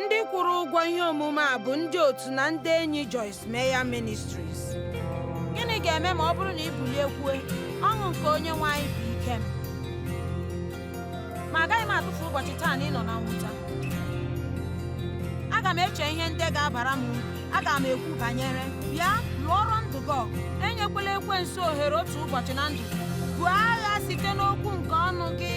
Ndị kwụrụ ụgwọ ihe omume a bụ ndị otu na ndị enyi Joyce Meyer Ministries. Gịnị ga-eme ma ọ bụrụ na ị bulie kwue, ọṅụ nke Onyenwe anyị bụ ike m? Ma agaghị m atụfu ụbọchị taa na ịnọ na mwute. Aga m eche ihe ndị ga-abara m uru. Aga m ekwu banyere bịa lụọrọ ndụ gị ọgụ. Enyekwala ekwensu ohere otu ụbọchị na ndụ gị. Buo agha site n'okwu nke ọnụ gị.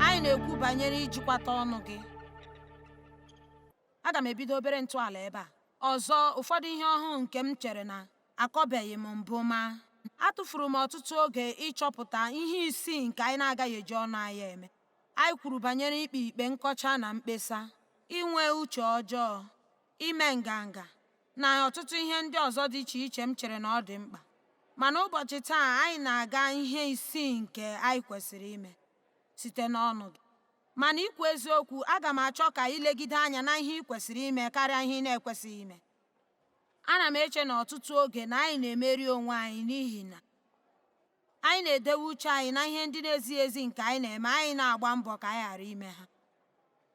Anyị na-ekwu banyere ijikwata ọnụ gị. Aga m ebido obere ntọala ebe a. Ọzọ, ụfọdụ ihe ọhụụ nke m chere na akọbeghị m mbụ ma atụfuru m ọtụtụ oge ịchọpụta ihe isii nke anyị na-agaghị eji ọnụ anyị eme. Anyị kwuru banyere ikpe ikpe, nkọcha na mkpesa, inwe uche ọjọọ, ime nganga, na ọtụtụ ihe ndị ọzọ dị iche iche m chere na ọ dị mkpa. Ma n'ụbọchị taa anyị na-aga ihe isii nke anyị kwesịrị ime site n'ọnụ gị. Mana ikwu eziokwu, aga m achọ ka i legide anya na ihe ị kwesịrị ime karịa ihe ị na-ekwesịghị ime. Ana m eche na ọtụtụ oge na anyị na-emeri onwe anyị n'ihi na anyị na-edewe uche anyị na ihe ndị na-ezighị ezi nke anyị na-eme, anyị na-agba mbọ ka anyị ghara ime ha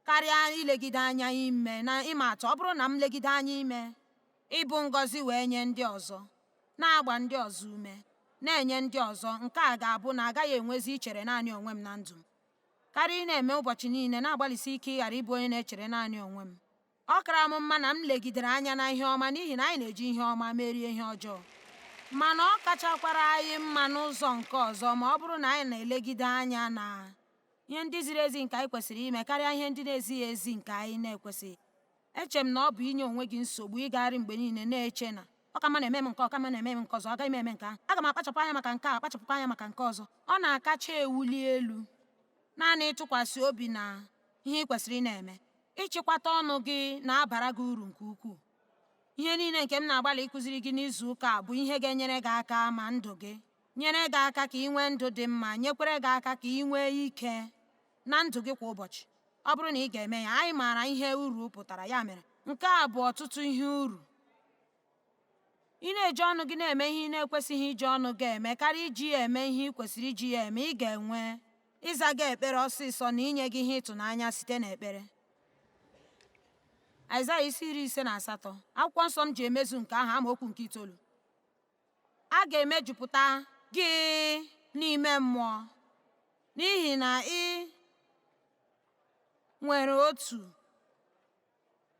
karịa ilegide anya ime na ịma atụ. Ọ bụrụ na m legide anya ime ịbụ ngọzi wee nye ndị ọzọ, na-agba ndị ọzọ ume, na-enye ndị ọzọ, nke a ga-abụ na agaghị enwezi ichere naanị onwe m na ndụ m. Karịa ị na-eme ụbọchị niile na-agbalịsi ike ịghara ịbụ onye na-echere naanị onwe m. Ọ kara m mma na m legidere anya na ihe ọma n'ihi na anyị na-eji ihe ọma merie ihe ọjọọ. Mana ọ kachakwara anyị mma n'ụzọ nke ọzọ ma ọ bụrụ na anyị na-elegide anya na ihe ndị ziri ezi nke anyị kwesịrị ime karịa ihe ndị na-ezighị ezi nke anyị na-ekwesịghị. Eche m na ọ bụ inye onwe gị nsogbu ịgagharị mgbe niile na-eche na ọ ka mma na-eme m nke ọ ka mma na-eme m nke ọzọ, agaghị m eme nke ahụ. Aga m akpachapụ anya maka nke a, akpachapụkwa anya maka nke ọzọ. Ọ na-akacha ewuli elu naanị ịtụkwasị obi na ihe ị kwesịrị ị na-eme. Ịchịkwata ọnụ gị na-abara gị uru nke ukwuu. Ihe niile nke m na-agbalị ịkụziri gị n'izu ụka a bụ ihe ga-enyere gị aka ma ndụ gị, nyere gị aka ka ị nwee ndụ dị mma, nyekwere gị aka ka ị nwee ike na ndụ gị kwa ụbọchị. Ọ bụrụ na ị ga-eme ya, anyị maara ihe uru pụtara. Ya mere, nke a bụ ọtụtụ ihe uru. Ị na-eji ọnụ gị na-eme ihe ị na-ekwesịghị iji ọnụ gị eme karịa iji ya eme ihe ị kwesịrị iji ya eme, ị ga-enwe ịza gị ekpere ọsịsọ na inye gị ihe ịtụnanya site n'ekpere. Aịzaya isi 58, akwụkwọ nsọ m ji emezu nke ahụ, amaokwu nke 9. A ga-emejupụta gị n'ime mmụọ n'ihi na ị nwere otu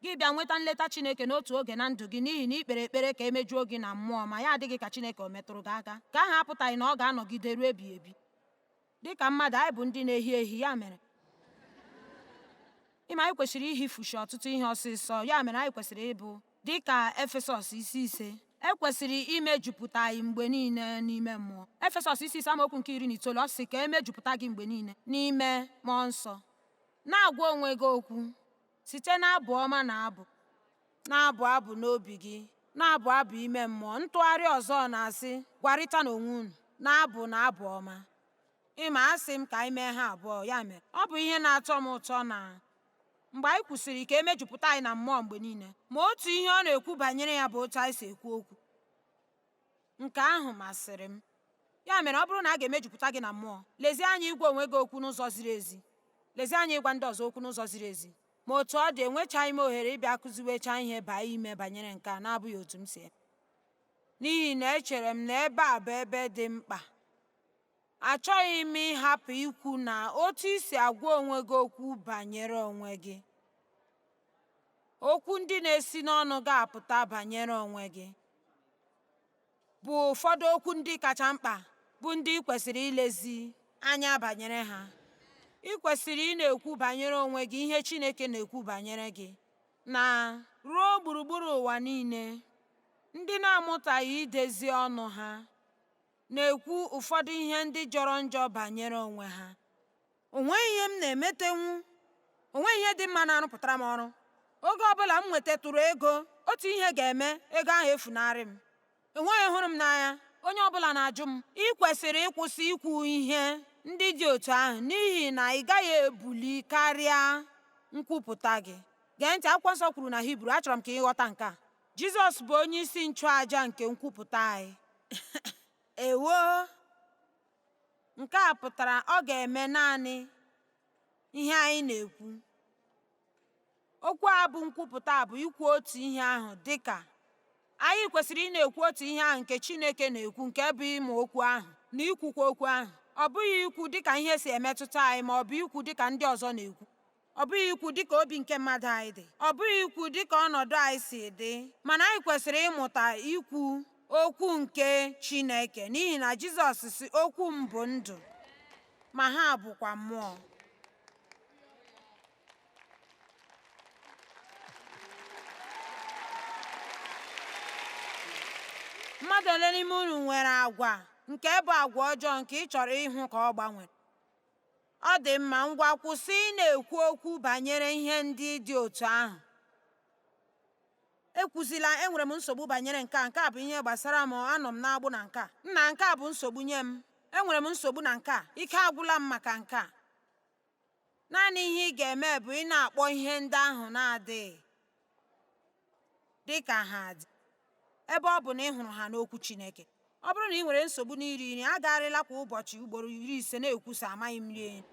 gị bịa nweta nleta Chineke n'otu oge na ndụ gị n'ihi na ị kpere ekpere ka emejuo gị na mmụọ ma ya adịghị ka Chineke o metụrụ gị aka. Nke ahụ apụtaghị na ọ ga-anọgide ruo ebighị ebi. Dị ka mmadụ, anyị bụ ndị na-ehi ehi, ya mere ịma anyị kwesịrị ihifuchi ọtụtụ ihe ọsịsọ, ya mere anyị kwesịrị ịbụ dị ka Efesọs isi 5. E kwesịrị imejupụta anyị mgbe niile n'ime mmụọ. Efesọs isi 5 amaokwu nke 19, ọ sị ka emejupụta gị mgbe niile n'ime mmụọ nsọ. Na-agwa onwe gị okwu site n'abụ ọma na abụ, na-abụ abụ n'obi gị, na-abụ abụ ime mmụọ. Ntụgharị ọzọ na-asị, gwarịta n'onwe unu, na-abụ na abụ ọma. Ịma, asị m ka anyị mee ha abụọ. Ya mere, ọ bụ ihe na-atọ m ụtọ na mgbe anyị kwusịrị ka emejupụta anyị na mmụọ mgbe niile, ma otu ihe ọ na-ekwu banyere ya bụ otu anyị si ekwu okwu. Nke ahụ masịrị m. Ya mere, ọ bụrụ na a ga-emejupụta gị na mmụọ, lezie anya ịgwa onwe gị okwu n'ụzọ ziri ezi. Lezie anya ịgwa ndị ọzọ okwu n'ụzọ ziri ezi. Ma otu ọ dị, enwechaghị m ohere ịbịa kụziwecha ihe baa ime banyere nke a na-abụghị otu m si eme. N'ihi na echere m na ebe a bụ ebe dị mkpa. Achọghị m ịhapụ ikwu na otu i si agwa onwe gị okwu banyere onwe gị, okwu ndị na-esi n'ọnụ gị apụta banyere onwe gị, bụ ụfọdụ okwu ndị kacha mkpa bụ ndị ị kwesịrị ilezi anya banyere ha. Ị kwesịrị ị na-ekwu banyere onwe gị ihe Chineke na-ekwu banyere gị na ruo gburugburu ụwa niile, ndị na-amụtaghị idezi ọnụ ha na-ekwu ụfọdụ ihe ndị jọrọ njọ banyere onwe ha. O nweghị ihe m na-emetenwu. O nweghị ihe dị mma na-arụpụtara m ọrụ. Oge ọbụla m nwetatụrụ ego, otu ihe ga-eme ego ahụ efunarị m. Enweghị hụrụ m n'anya. Onye ọbụla na-ajụ m. Ị kwesịrị ịkwụsị ikwu ihe ndị dị otu ahụ n'ihi na ị gaghị ebuli karịa nkwupụta gị. Gee ntị, akwụkwọ nsọ kwuru na Hibru, achọrọ m ka ị ghọta nke a. Jizọs bụ onye isi nchụaja nke nkwupụta anyị. Ewo! Nke a pụtara ọ ga-eme naanị ihe anyị na-ekwu. Okwu a bụ nkwupụta bụ ikwu otu ihe ahụ dị ka anyị kwesịrị ị na-ekwu otu ihe ahụ nke Chineke na-ekwu nke bụ ịmụ okwu ahụ na ikwukwa okwu ahụ. Ọ bụghị ikwu dịka ihe si emetụta anyị ma ọ bụ ikwu dịka ndị ọzọ na-ekwu. Ọ bụghị ikwu dịka obi nke mmadụ anyị dị. Ọ bụghị ikwu dịka ọnọdụ anyị si dị. Mana anyị kwesịrị ịmụta ikwu okwu nke Chineke n'ihi na Jizọs sị okwu m bụ ndụ ma ha bụkwa mmụọ. Mmadụ ole n'ime unu nwere agwa nke bụ agwa ọjọọ nke ị chọrọ ịhụ ka ọ gbanwere? Ọ dị mma, ngwa kwụsị ị na-ekwu okwu banyere ihe ndị dị otu ahụ. Ekwuzila, enwere m nsogbu banyere nke a, nke a bụ ihe gbasara m, anọ m n'agbụ na nke a. Nna, nke a bụ nsogbu nye m. Enwere m nsogbu na nke a. Ike agwụla m maka nke a. Naanị ihe ị ga-eme bụ ị na-akpọ ihe ndị ahụ na-adịghị dị ka ha dị, ebe ọ bụ na ị hụrụ ha n'Okwu Chineke. Ọ bụrụ na ị nwere nsogbu n'iri nri, agagharịla kwa ụbọchị ugboro 50 na-ekwusa amaghị m rie nri.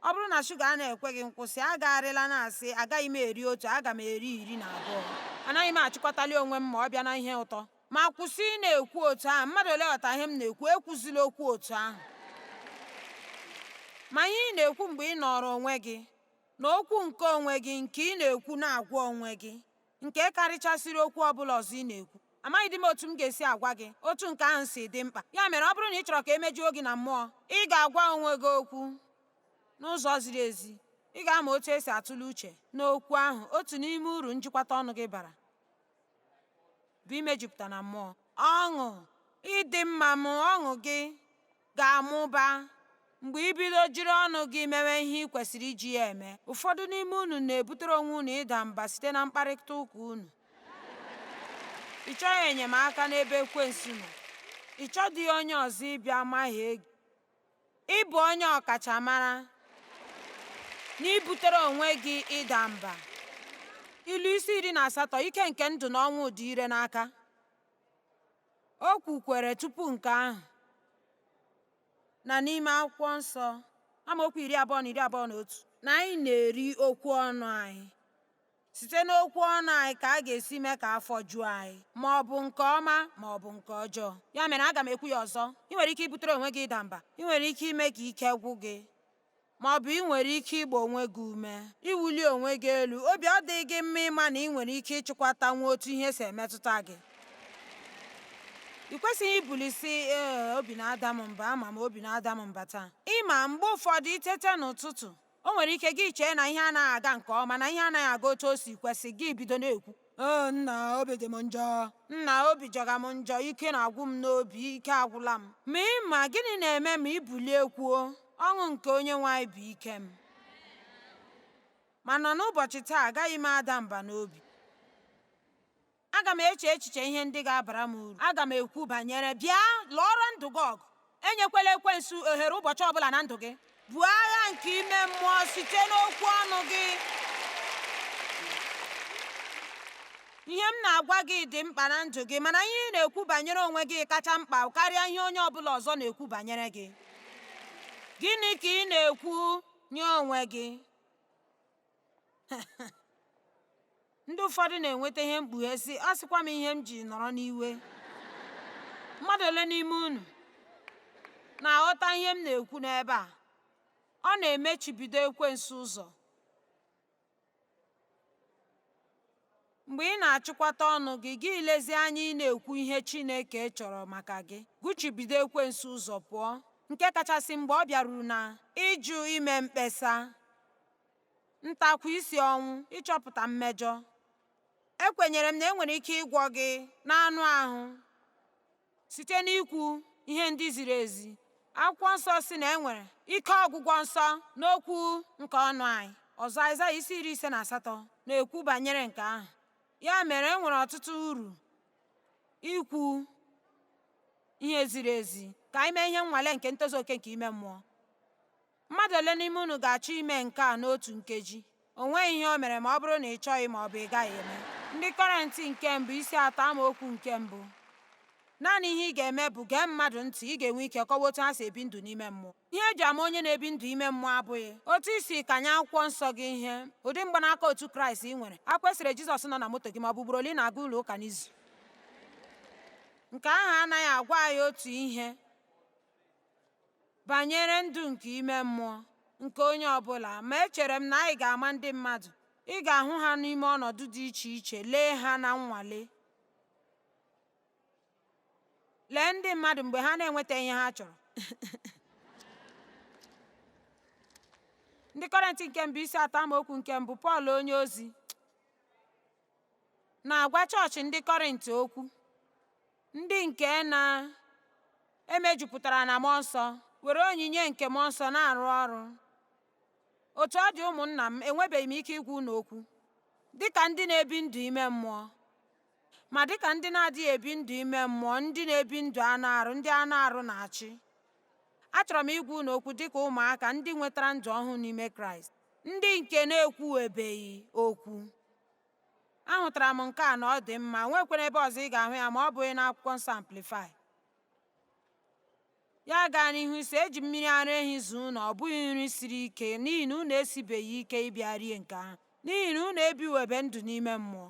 Ọ bụrụ na shuga a na-ekwe gị nkwụsị, agagharịla na-asị agaghị m eri otu, aga m eri 12. Anaghị m achịkọtali onwe m ma ọ bịa na ihe ụtọ. Ma kwụsị ị na-ekwu otu ahụ. Mmadụ ole ghọtara ihe m na-ekwu? Ekwuzila okwu otu ahụ. Ma ihe ị na-ekwu mgbe ị nọọrọ onwe gị, na okwu nke onwe gị nke ị na-ekwu na-agwa onwe gị, nke karịchasịrị okwu ọ bụla ọzọ ị na-ekwu. Amaghịdị m otu m ga-esi agwa gị otu nke ahụ si dị mkpa. Ya mere, ọ bụrụ na ị chọrọ ka e mejuo gị na mmụọ, ị ga-agwa onwe gị okwu n'ụzọ ziri ezi. Ị ga-ama otu esi atụle uche n'okwu ahụ. Otu n'ime uru njikwata ọnụ gị bara bụ imejupụta na mmụọ. Ọṅụ, ịdị mma ma ọṅụ gị ga-amụba mgbe i bido jiri ọnụ gị mewe ihe ị kwesịrị iji ya eme. Ụfọdụ n'ime unu na-ebutere onwe unu ịda mba site na mkparịta ụka unu. Ị chọghị enyemaka n'ebe ekwensu nọ. Ị chọdịghị onye ọzọ ịbịa mahie gị. Ị bụ onye ọkachamara n'ibutere onwe gị ịda mba. Ilu isi 18, ike nke ndụ na ọnwụ dị ire n'aka. O kwukwere tupu nke ahụ na n'ime akwụkwọ nsọ amaokwu 20 na 21 na anyị na-eri okwu ọnụ anyị. Site n'okwu ọnụ anyị ka a ga-esi mee ka afọ juo anyị, ma ọ bụ nke ọma ma ọ bụ nke ọjọọ. Ya mere aga m ekwu ya ọzọ, ị nwere ike ibutere onwe gị ịda mba, ị nwere ike ime ka ike gwụ gị, ma ọ bụ ị nwere ike ịgba onwe gị ume, iwuli onwe gị elu. Obi ọ dịghị gị mma ịma na ị nwere ike ịchịkwatanwu otu ihe si emetụta gị? Ị kwesịghị ibuli sị, ee, obi na-ada m mba, ama m obi na-ada m mba taa. Ị ma, mgbe ụfọdụ itete n'ụtụtụ, o nwere ike gị chee na ihe anaghị aga nke ọma, na ihe anaghị aga otu o si kwesị, gị bido na-ekwu, ee, nna, obi dị m njọ, nna, obi jọga m njọ, ike na-agwụ m n'obi, ike agwụla m. Ma ị ma gịnị na-eme ma ị bulie kwuo, ọṅụ nke Onyenwe anyị bụ ike m. Mana n'ụbọchị taa agaghị m ada mba n'obi. Aga m eche echiche ihe ndị ga-abara m uru. Aga m ekwu banyere bịa lụọrọ ndụ gị ọgụ. Enyekwela ekwensu ohere ụbọchị ọbụla na ndụ gị. Buo agha nke ime mmụọ site n'okwu ọnụ gị. Ihe m na-agwa gị dị mkpa na ndụ gị, mana ihe ị na-ekwu banyere onwe gị kacha mkpa karịa ihe onye ọbụla ọzọ na-ekwu banyere gị. Gịnị ka ị na-ekwu nye onwe gị? Ndị ụfọdụ na-enweta ihe mkpughe sị, ọ sịkwa m ihe m ji nọrọ n'iwe. Mmadụ ole n'ime unu na-aghọta ihe m na-ekwu n'ebe a? Ọ na-emechibido ekwensu ụzọ. Mgbe ị na-achịkwata ọnụ gị, gị lezie anya ị na-ekwu ihe Chineke chọrọ maka gị. Gụchibido ekwensu ụzọ pụọ, nke kachasị mgbe ọ bịaruru na ịjụ ime mkpesa, ntakwu isi ọnwụ, ịchọpụta mmejọ. Ekwenyere m na enwere ike ịgwọ gị n'anụ ahụ site n'ikwu ihe ndị ziri ezi. Akwụkwọ nsọ sị na e nwere ike ọgwụgwọ nsọ n'okwu nke ọnụ anyị. Ọzọ Aịzaya isi 58 na-ekwu banyere nke ahụ. Ya mere e nwere ọtụtụ uru ikwu ihe ziri ezi. Ka anyị mee ihe nnwale nke ntozu oke nke ime mmụọ. Mmadụ ole n'ime unu ga-achọ ime nke a n'otu nkeji? O nweghị ihe o mere ma ọ bụrụ na ị chọghị ma ọ bụ ị gaghị eme. Ndị Kọrịnt nke mbụ isi atọ amaokwu nke mbụ. Naanị ihe ị ga-eme bụ gee mmadụ ntị, ị ga-enwe ike kọwaa otu ha si ebi ndụ n'ime mmụọ. Ihe eji ama onye na-ebi ndụ ime mmụọ abụghị otu i si kanye akwụkwọ nsọ gị ihe, ụdị mgbanaka otu Kraịst ị nwere, akwụkwọ esere Jizọs nọ na moto gị ma ọ bụ ugboro ole ị na-aga ụlọ ụka n'izu. Nke ahụ anaghị agwa anyị otu ihe banyere ndụ nke ime mmụọ nke onye ọ bụla, ma echere m na anyị ga-ama ndị mmadụ. Ị ga-ahụ ha n'ime ọnọdụ dị iche iche, lee ha na nnwale. Lee ndị mmadụ mgbe ha na-enwetaghị ihe ha chọrọ. Ndị Kọrịnt nke mbụ isi atọ amaokwu nke mbụ Pọl onyeozi na-agwa chọọchị ndị Kọrịnt okwu, ndị nke na-emejupụtara na mmụọ nsọ, were onyinye nke mmụọ nsọ na-arụ ọrụ. Otu ọ dị ụmụnna m, enwebeghị m ike ịgwa unu okwu dị ka ndị na-ebi ndụ ime mmụọ, ma dị ka ndị na-adịghị ebi ndụ ime mmụọ, ndị na-ebi ndụ anụ arụ, ndị anụ arụ na-achị. Achọrọ m ịgwa unu okwu dị ka ụmụaka ndị nwetara ndụ ọhụụ n'ime Kraịst, ndị nke na-ekwuwebeghị okwu. Ahụtara m nke a na ọ dị mma, nwekwara ebe ọzọ ị ga-ahụ ya ma ọ bụghị n'akwụkwọ nsọ Amplify. Ya gaa n'ihu sị, eji m mmiri ara ehi zụọ unu, ọ bụghị nri siri ike, n'ihi na unu esibeghị ike ịbịa rie nke ahụ, n'ihi na unu ebiwebe ndụ n'ime mmụọ.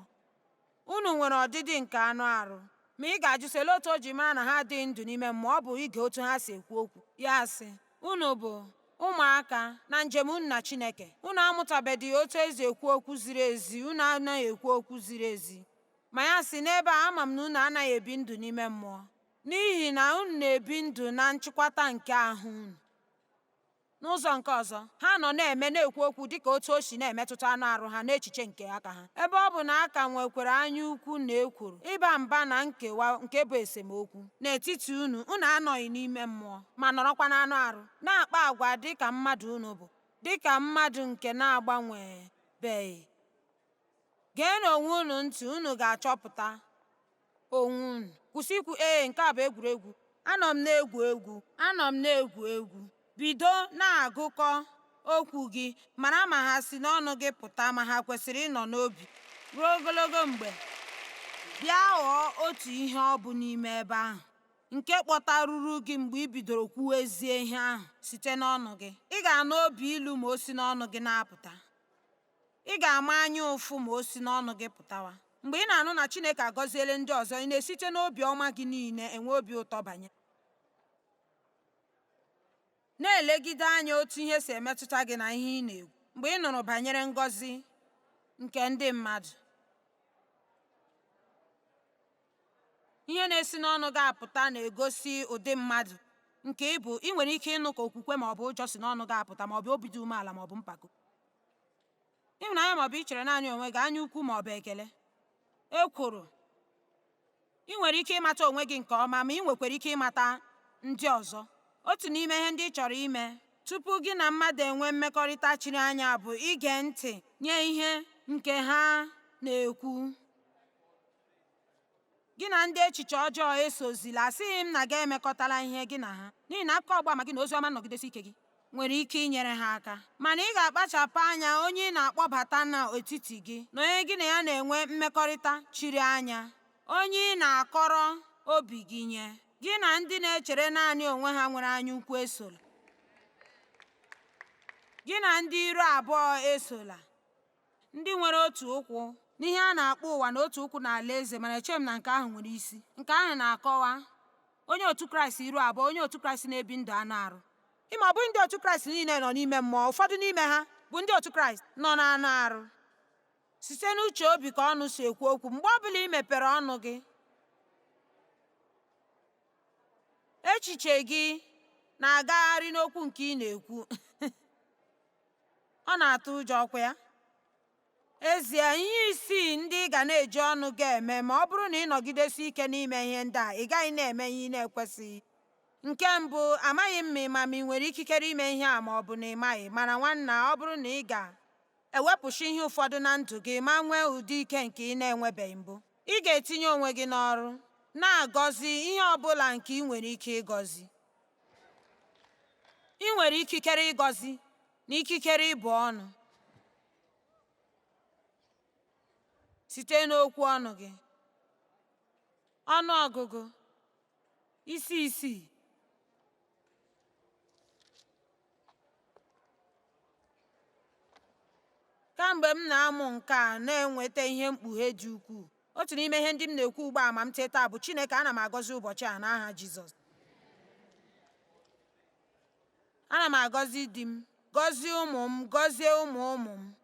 Unu nwere ọdịdị nke anụ arụ. Ma ị ga-ajụ sị, olee otu o ji mara na ha adịghị ndụ n'ime mmụọ? Ọ bụ ige otu ha si ekwu okwu. Ya sị, unu bụ ụmụaka na njem unu na Chineke. Unu amụtabedịghị otu esi ekwu okwu ziri ezi, unu anaghị ekwu okwu ziri ezi. Ma ya sị, n'ebe a ama m na unu anaghị ebi ndụ n'ime mmụọ, n'ihi na unu na-ebi ndụ na nchịkwata nke ahụ unu. N'ụzọ nke ọzọ, ha nọ na-eme na-ekwu okwu dị ka otu o si na-emetụta anụ arụ ha n'echiche nke aka ha. Ebe ọ bụ na a ka nwekwara anya ukwu na ekworo, ịba mba na nkewa nke bụ esemokwu n'etiti unu, unu anọghị n'ime mmụọ ma nọrọkwa n'anụ arụ, na-akpa agwa dị ka mmadụ unu bụ, dị ka mmadụ nke na-agbanwebeghị. Geenụ onwe unu ntị, unu ga-achọpụta onwe unu. Kwụsị ikwu, ee, nke a bụ egwuregwu. Anọ m na-egwu egwu. Anọ m na-egwu egwu. Bido na-agụkọ okwu gị, mara ma ha si n'ọnụ gị pụta ma ha kwesịrị ịnọ n'obi ruo ogologo mgbe. Bịa ghọọ otu ihe ọ bụ n'ime ebe ahụ nke kpọtaruru gị mgbe ị bidoro kwuwezie ihe ahụ site n'ọnụ gị. Ị ga-anụ obi ilu ma o si n'ọnụ gị na-apụta. Ị ga-ama anya ụfụ ma o si n'ọnụ gị pụtawa. Mgbe ị na-anụ na Chineke agọziele ndị ọzọ, ị na-esite n'obi ọma gị niile enwe obi ụtọ banyere na-elegide anya otu ihe si emetụta gị na ihe ị na-ekwu mgbe ị nụrụ banyere ngọzi nke ndị mmadụ. Ihe na-esi n'ọnụ gị apụta na-egosi ụdị mmadụ nke ị bụ. Ị nwere ike ịnụ ka okwukwe ma ọ bụ ụjọ si n'ọnụ gị apụta, ma ọ bụ obi dị umeala ma ọ bụ mpako. Ịhụnanya ma ọ bụ ichere naanị onwe gị, anya ukwu ma ọ bụ ekele. Ekworo. Ị nwere ike ịmata onwe gị nke ọma, ma ị nwekwara ike ịmata ndị ọzọ. Otu n'ime ihe ndị ị chọrọ ime tupu gị na mmadụ enwee mmekọrịta chiri anya bụ ige ntị nye ihe nke ha na-ekwu. Gị na ndị echiche ọjọọ esozila. Asịghị m na gị emekọtala ihe gị na ha, n'ihi na akụkọ ọgbama gị na ozi ọma nnọgidesi ike gị nwere ike inyere ha aka. Mana ị ga-akpachapụ anya onye ị na-akpọbata n'etiti gị na onye gị na ya na-enwe mmekọrịta chiri anya, onye ị na-akọrọ obi gị nye. Gị na ndị na-echere naanị onwe ha nwere anya ukwu esola. Gị na ndị iru abụọ esola. Ndị nwere otu ụkwụ n'ihe a na-akpọ ụwa na otu ụkwụ n'ala eze, mana echeghị m na nke ahụ nwere isi. Nke ahụ na-akọwa onye otu Kraịst iru abụọ, onye otu Kraịst na-ebi ndụ anụ arụ. Ịma ọ bụghị ndị otu Kraịst niile nọ n'ime mmụọ, ụfọdụ n'ime ha bụ ndị otu Kraịst nọ n'anụ arụ. Site n'uche obi ka ọnụ si ekwu okwu. Mgbe ọ bụla ị mepere ọnụ gị, echiche gị na-agagharị n'okwu nke ị na-ekwu. Ọ na-atụ ụjọ ọkwa ya? Ezie, ihe isii ndị ị ga na-eji ọnụ gị eme ma ọ bụrụ na ị nọgidesi ike n'ime ihe ndị a, ị gaghị na-eme ihe ị na-ekwesịghị. Nke mbụ, amaghị m ma ị ma ma ị nwere ikikere ime ihe a ma ọ bụ na ị maghị, mana nwanna, ọ bụrụ na ị ga-ewepụcha ihe ụfọdụ na ndụ gị ma nwee ụdị ike nke ị na-enwebeghị mbụ, ị ga-etinye onwe gị n'ọrụ na-agọzi ihe ọ bụla nke ị nwere ike ịgọzi. Ị nwere ikikere ịgọzi na ikikere ịbụ ọnụ. Site n'okwu ọnụ gị. Ọnụ ọgụgụ isi isii. Kamgbe m na-amụ nke a na-enweta ihe mkpughe dị ukwuu. Otu n'ime ihe ndị m na-ekwu ugbu a ma m teta bụ Chineke ana m agọzi ụbọchị a n'aha Jizọs. Ana m agọzi di m, gọzie ụmụ m, gọzie ụmụ ụmụ m.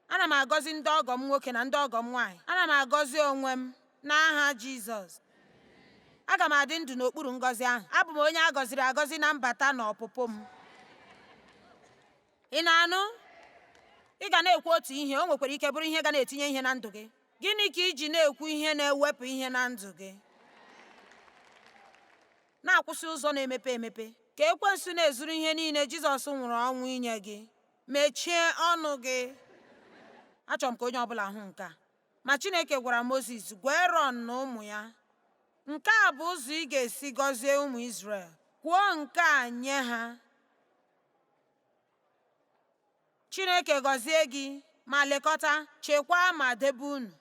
Ana m agọzi ndị ọgọ m nwoke na ndị ọgọ m nwaanyị. Ana m agọzi onwe m n'aha Jizọs. Aga m adị ndụ n'okpuru ngọzi ahụ. Abụ m onye a gọziri agọzi na mbata na ọpụpụ m. Ị na-anụ? Ị ga na-ekwu otu ihe, o nwekwara ike bụrụ ihe ga na-etinye ihe na ndụ gị. Gịnị ka i ji na-ekwu ihe na-ewepụ ihe na ndụ gị? Na-akwụsị ụzọ na-emepe emepe. Ka ekwensu na-ezuru ihe niile Jizọs nwụrụ ọnwụ inye gị. Mechie ọnụ gị. Achọrọ m ka onye ọbụla hụ nke a. Ma Chineke gwara Mozis, gwa Erọn na ụmụ ya, nke a bụ ụzọ ị ga-esi gọzie ụmụ Izrel. Kwuo nke a nye ha. Chineke gọzie gị ma lekọta, chekwaa ma debe unu.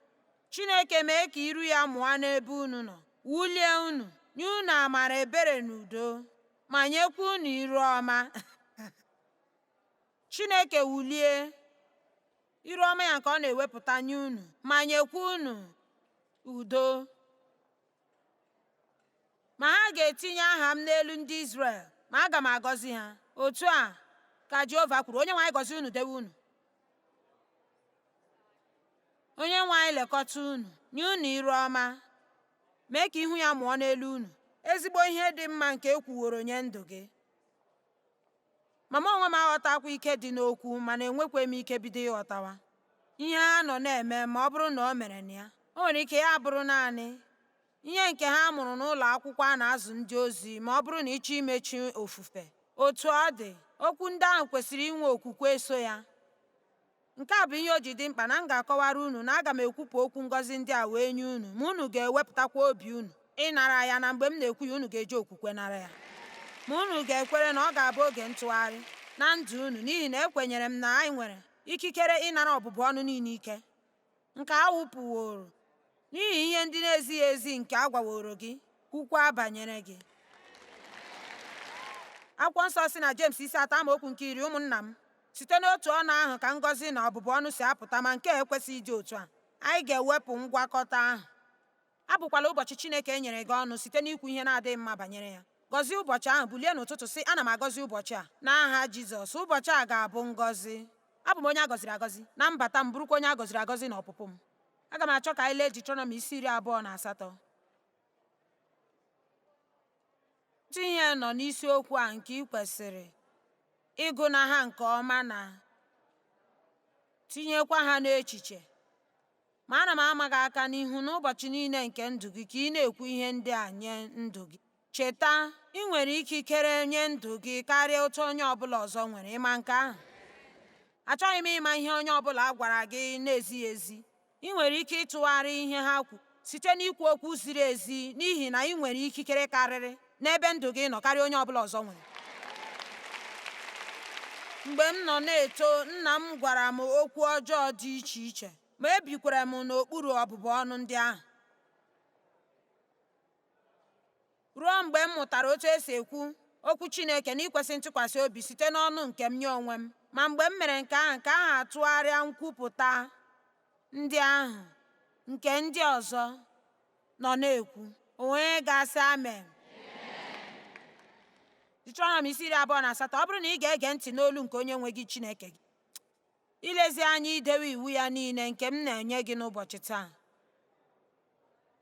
Chineke mee ka iru ya mụọ n'ebe unu nọ, wulie unu, nye unu amara, ebere na udo, ma nyekwa unu iru ọma. Chineke wulie iru ọma ya nke ọ na-ewepụta nye unu, ma nyekwa unu udo. Ma ha ga-etinye aha m n'elu ndị Izrel, ma aga m agọzi ha. Otu a ka Jehova kwuru. Onyenwe anyị gọzie unu, dewe unu. Onyenwe anyị lekọta unu, nye unu iru ọma, mee ka ihu ya mụọ n'elu unu. Ezigbo ihe dị mma nke e kwuworo nye ndụ gị. Ma mụ onwe m aghọtakwa ike dị n'okwu, mana enwekwa m ike bido ịghọtawa ihe ha nọ na-eme ma ọ bụrụ na o mere na ya. O nwere ike ya bụrụ naanị ihe nke ha mụrụ n'ụlọ akwụkwọ a na-azụ ndị ozi ma ọ bụrụ na ịchọ imechi ofufe. Otu ọ dị, okwu ndị ahụ kwesịrị inwe okwukwe so ya. Nke a bụ ihe o ji dị mkpa na m ga-akọwara unu na aga m ekwupụ okwu ngọzi ndị a wee nye unu, ma unu ga-ewepụtakwa obi unu ịnara ya na mgbe m na-ekwu ya unu ga-eji okwukwe nara ya. Ma unu ga-ekwere na ọ ga-abụ oge ntụgharị na ndụ unu n'ihi na ekwenyere m na anyị nwere ikikere ịnara ọbụbụ ọnụ niile ike nke a wụpụworo n'ihi ihe ndị na-ezighị ezi nke a gwaworo gị kwukwa banyere gị. Akwụkwọ nsọ sị na Jems isi atọ amaokwu nke iri ụmụnna m site n'otu ọnụ ahụ ka ngọzi na ọbụbụ ọnụ si apụta ma nke a ekwesịghị ịdị otu a. Anyị ga-ewepụ ngwakọta ahụ. Abụkwala ụbọchị Chineke e nyere gị ọnụ site n'ikwu ihe na-adịghị mma banyere ya. Gọzie ụbọchị ahụ, bulie n'ụtụtụ sị, ana m agọzi ụbọchị a. N'aha Jizọs, ụbọchị a ga-abụ ngọzi. Abụ m onye a gọziri agọzi na mbata m, bụrụkwa onye a gọziri agọzi na ọpụpụ m. Aga m achọ ka anyị lee Deuteronomy isi 28. Otu ihe nọ n'isiokwu a nke ị kwesịrị ịgụna ha nke ọma na tinyekwa ha n'echiche. Ma ana m ama gị aka n'ihu n'ụbọchị niile nke ndụ gị ka ị na-ekwu ihe ndị a nye ndụ gị. Cheta, ị nwere ikikere nye ndụ gị karịa otu onye ọbụla ọzọ nwere. Ịma nke ahụ? Achọghị m ịma ihe onye ọbụla gwara gị na-ezighị ezi. Ị nwere ike ịtụgharị ihe ha kwuru site n'ikwu okwu ziri ezi n'ihi na ị nwere ikikere karịrị n'ebe ndụ gị nọ karịa onye ọbụla ọzọ nwere. Mgbe m nọ na-eto, nna m gwara m okwu ọjọọ dị iche iche, ma ebikwara m n'okpuru ọbụbụ ọnụ ndị ahụ. Ruo mgbe m mụtara otu esi ekwu okwu Chineke n'ikwesị ntụkwasị obi site n'ọnụ nke m nye onwe m. Ma mgbe m mere nke ahụ, nke ahụ atụgharịa nkwupụta ndị ahụ nke ndị ọzọ nọ na-ekwu. Onye ga-asị amen? Deuteronomy isi 28. Ọ bụrụ na ị ga-ege ntị n'olu nke onye nwe gị Chineke gị, ilezi anya idewe iwu ya niile nke m na-enye gị n'ụbọchị taa,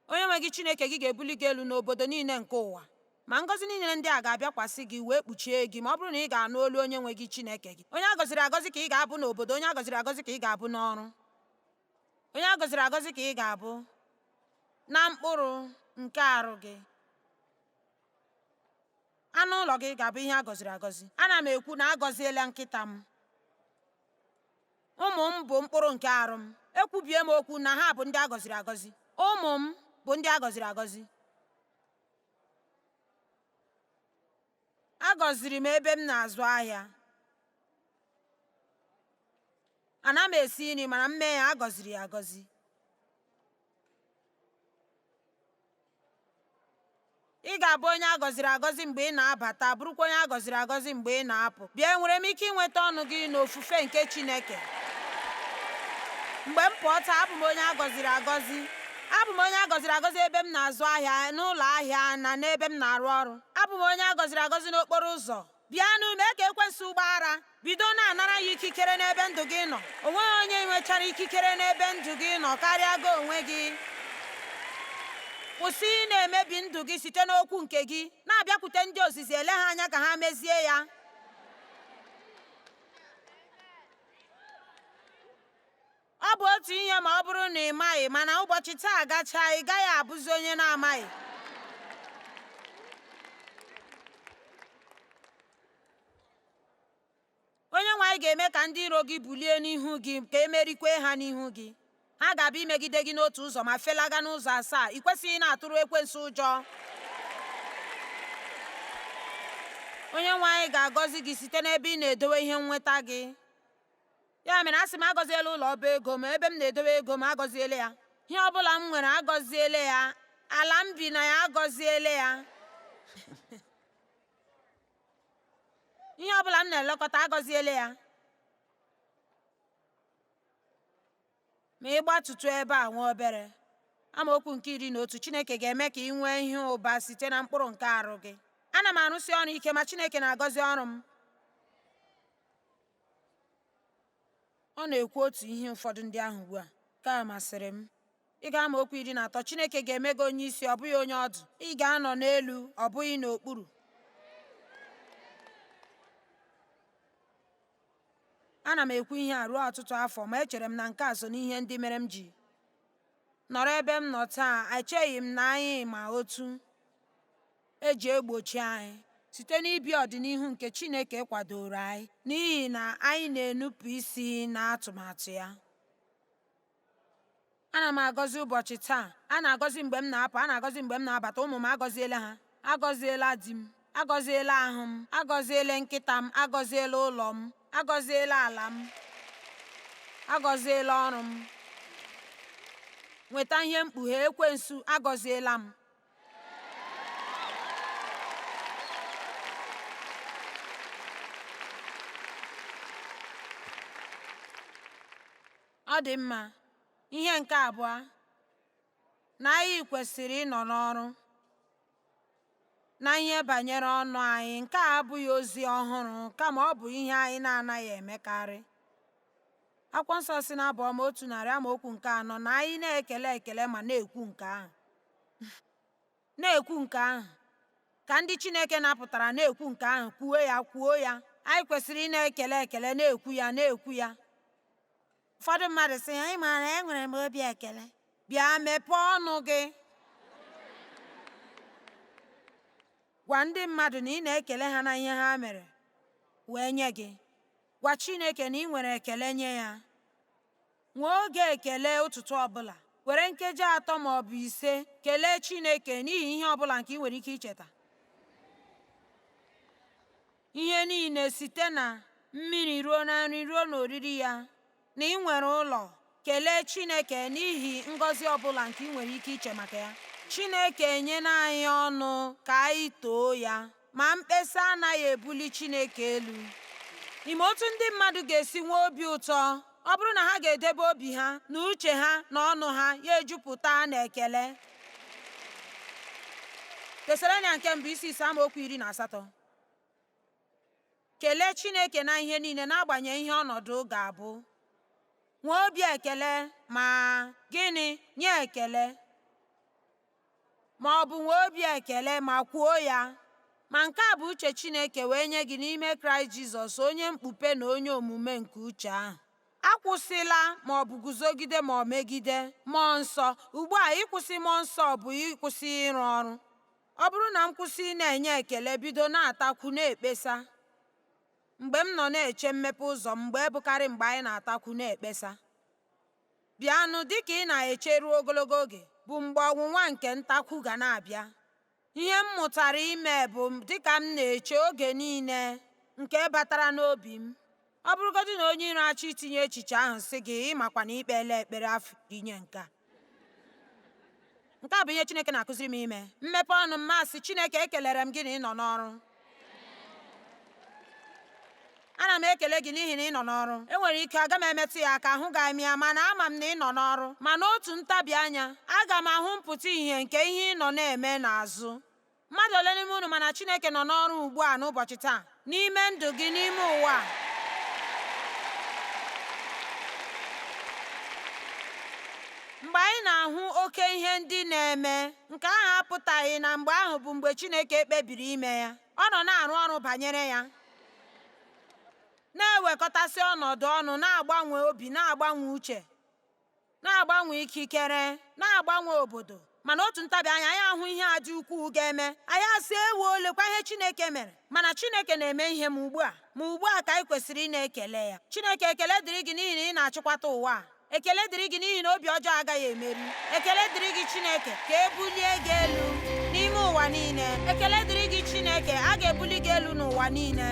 onye nwe gị Chineke gị ga-ebuli gị elu n'obodo niile nke ụwa. Ma ngọzi niile ndị a ga-abịakwasị gị wee kpuchie gị ma ọ bụrụ na ị ga-anụ olu onye nwe gị Chineke gị. Onye a gọziri agọzi ka ị ga-abụ n'obodo, onye a gọziri agọzi ka ị ga-abụ n'ọrụ. Onye a gọziri agọzi ka ị ga-abụ na mkpụrụ nke arụ gị. Anụ ụlọ gị ga-abụ ihe a gọziri agọzi. Ana m ekwu na agọziela nkịta m. Ụmụ m bụ mkpụrụ nke arụ m. Ekwubie m okwu na ha bụ ndị a gọziri agọzi. Ụmụ m bụ ndị a gọziri agọzi. Agọziri m ebe m na-azụ ahịa. Ana m esi nri mana m mee ya agọziri ya agọzi. Ị ga-abụ onye a gọziri agọzi mgbe ị na-abata, bụrụkwa onye a gọziri agọzi mgbe ị na-apụ. Bịa, enwere m ike inweta ọnụ gị n'ofufe nke Chineke? Mgbe m pụọ taa, abụ m onye a gọziri agọzi. Abụ m onye a gọziri agọzi ebe m na-azụ ahịa, n'ụlọ ahịa na n'ebe m na-arụ ọrụ. Abụ m onye a gọziri agọzi n'okporo ụzọ. Bịanụ mee ka ekwensu gbaa ara. Bido na-anara ya ikikere n'ebe ndụ gị nọ. O nweghị onye nwechara ikikere n'ebe ndụ gị nọ karịa gị onwe gị. Kwụsị ị na-emebi ndụ gị site n'okwu nke gị. Na-abịakwute ndị ozizi ele ha anya ka ha mezie ya. Ọ bụ otu ihe ma ọ bụrụ na ị maghị, mana ụbọchị taa gachaa, ị gaghị abụzi onye na-amaghị. Onye nwe anyị ga-eme ka ndị iro gị bulie n'ihu gị ka emerikwe ha n'ihu gị. Ha ga-abịa imegide gị n'otu ụzọ ma felaga n'ụzọ asaa. Ị kwesịghị na-atụrụ ekwensu ụjọ. Onye nwe anyị ga-agọzi gị site n'ebe ị na-edowe ihe nnweta gị. Ya mere asị m agọziela ụlọ ọba ego m, ebe m na-edowe ego m agọziela ya. Ihe ọ bụla m nwere agọziela ya. Ala m bi na ya agọziela ya. Ihe ọ bụla m na-elekọta agọziela ya. Ma ị gbatụtụ ebe a nwa obere. Amaokwu nke 11, Chineke ga-eme ka ị nwee ihe ụba site na mkpụrụ nke arụ gị. Ana m arụsi ọrụ ike ma Chineke na-agọzi ọrụ m. Ọ na-ekwu otu ihe ụfọdụ ndị ahụ ugbu a. Nke a masịrị m. Ị ga amaokwu 13, Chineke ga-eme gị onye isi, ọ bụghị onye ọdụ. Ị ga-anọ n'elu, ọ bụghị n'okpuru. Ana m ekwu ihe a ruo ọtụtụ afọ, ma echere m na nke a so n'ihe ndị mere m ji nọrọ ebe m nọ taa. Echeghị m na anyị ma otu eji egbochi anyị site n'ibi ọdịnihu nke Chineke kwadoro anyị n'ihi na anyị na-enupụ isi n'atụmatụ ya. Ana m agọzi ụbọchị taa. A na-agọzi mgbe m na-apụ, a na-agọzi mgbe m na-abata. Ụmụ m agọziela ha, agọziela di m, agọziela ahụ m, agọziela nkịta m, agọziela ụlọ m, agọziela ala m, agọziela ọrụ m. Nweta ihe mkpughe ekwensu, agọziela m. Ọ dị mma. Ihe nke abụọ, na anyị kwesịrị ịnọ n'ọrụ na ihe banyere ọnụ anyị. Nke a abụghị ozi ọhụrụ, kama ọ bụ ihe anyị na-anaghị emekarị. Akwụkwọ nsọ si na Abụ Ọma 100 amaokwu nke 4 na anyị na-ekele ekele ma na-ekwu nke ahụ. Na-ekwu nke ahụ. Ka ndị Chineke napụtara na-ekwu nke ahụ, kwuo ya, kwuo ya. Anyị kwesịrị ị na-ekele ekele, na-ekwu ya, na-ekwu ya. Ụfọdụ mmadụ sị, ị maara enwere m obi ekele. Bịa mepee ọnụ gị. Gwa ndị mmadụ na ị na-ekele ha na ihe ha mere wee nye gị. Gwa Chineke na ị nwere ekele nye ya. Nwee oge ekele ụtụtụ ọbụla. Were nkeji 3 ma ọ bụ 5 kelee Chineke n'ihi ihe ọbụla nke ị nwere ike icheta. Ihe niile site na mmiri ruo na nri ruo n'oriri ya, na ị nwere ụlọ. Kelee Chineke n'ihi ngọzi ọbụla nke ị nwere ike iche maka ya. Chineke enyela anyị ọnụ ka anyị too ya, ma mkpesa anaghị ebuli Chineke elu. Ime otu ndị mmadụ ga-esi nwee obi ụtọ ọ bụrụ na ha ga-edebe obi ha na uche ha na ọnụ ha ya ejupụta na ekele. Tesalonia nke mbụ isi 5 amaokwu 18. Kelee Chineke na ihe niile n'agbanyeghị ihe ọnọdụ ga-abụ. Nwee obi ekele ma gịnị? Nye ekele. Ma ọ bụ nwee obi ekele ma kwuo ya. Ma nke a bụ uche Chineke wee nye gị n'ime Kraịst Jizọs, onye mkpupe na onye omume nke uche ahụ. Akwụsịla ma ọ bụ guzogide ma ọ megide Mmụọ Nsọ. Ugbu a, ịkwụsị Mmụọ Nsọ bụ ịkwụsị ịrụ ọrụ. Ọ bụrụ na m kwụsị ị na-enye ekele, bido na-atakwu na-ekpesa. Mgbe m nọ na-eche mmepe ụzọ m, mgbe bụkarị mgbe anyị na-atakwu na-ekpesa. Bịanụ dịka ị na-eche ruo ogologo oge, bụ mgbe ọnwụnwa nke ntakwu ga na-abịa. Ihe m mụtara ime bụ dịka m na-eche oge niile nke batara n'obi m. Ọ bụrụgodị na onye iro achọ itinye echiche ahụ sị gị, ị makwa na ikpeela ekpere afọ 10 nye nke a. Nke a bụ ihe Chineke na-akụziri m ime. Mmepe ọnụ m masị Chineke, ekelere m gị na ị nọ n'ọrụ. Ana m ekele gị n'ihi na ị nọ n'ọrụ. Enwere ike aga m emetụ ya aka, ahụgaghị m ya, mana ama m na ị nọ n'ọrụ. Ma n'otu ntabi anya, aga m ahụ mpụta ìhè nke ihe ị nọ na-eme n'azụ. Mmadụ ole n'ime unu mana Chineke nọ n'ọrụ ugbu a n'ụbọchị taa, n'ime ndụ gị, n'ime ụwa a? Mgbe anyị na-ahụ oke ihe ndị na-eme, nke ahụ apụtaghị na mgbe ahụ bụ mgbe Chineke kpebiri ime ya. Ọ nọ na-arụ ọrụ banyere ya, na-ewekọtasị ọnọdụ ọnụ, na-agbanwe obi, na-agbanwe uche, na-agbanwe ikikere, na-agbanwe obodo. Mana otu ntabi anya, anyị ahụ ihe a dị ukwuu ga-eme, anyị asị, ewo, lekwa ihe Chineke mere. Mana Chineke na-eme ihe ma ugbu a, ma ugbu a ka anyị kwesịrị ị na-ekele ya. Chineke, ekele dịrị gị n'ihi na ị na-achịkwata ụwa a. Ekele dịrị gị n'ihi na obi ọjọọ agaghị emeri. Ekele dịrị gị Chineke, ka e bulie gị elu n'ime ụwa niile. Ekele dịrị gị Chineke, a ga-ebuli gị elu n'ụwa niile.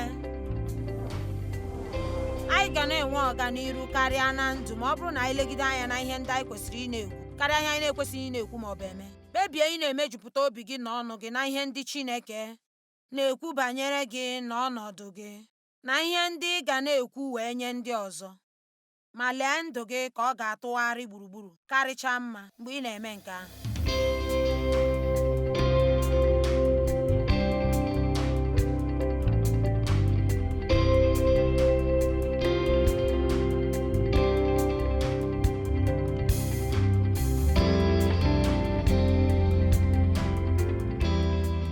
Anyị ga na-enwe ọganiru karịa na ndụ ma ọ bụrụ na anyị legide anya na ihe ndị anyị kwesịrị ị na-ekwu karịa ihe anyị na-ekwesịghị ị na-ekwu ma ọ bụ eme. Kpebie ị na-emejupụta obi gị na ọnụ gị na ihe ndị Chineke na-ekwu banyere gị na ọnọdụ gị, na ihe ndị ị ga na-ekwu wee nye ndị ọzọ. Ma lee ndụ gị ka ọ ga-atụgharị gburugburu karịchaa mma mgbe ị na-eme nke ahụ.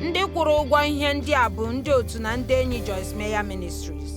Ndị kwụrụ ụgwọ ihe ndị a bụ ndị otu na ndị enyi Joyce Meyer Ministries.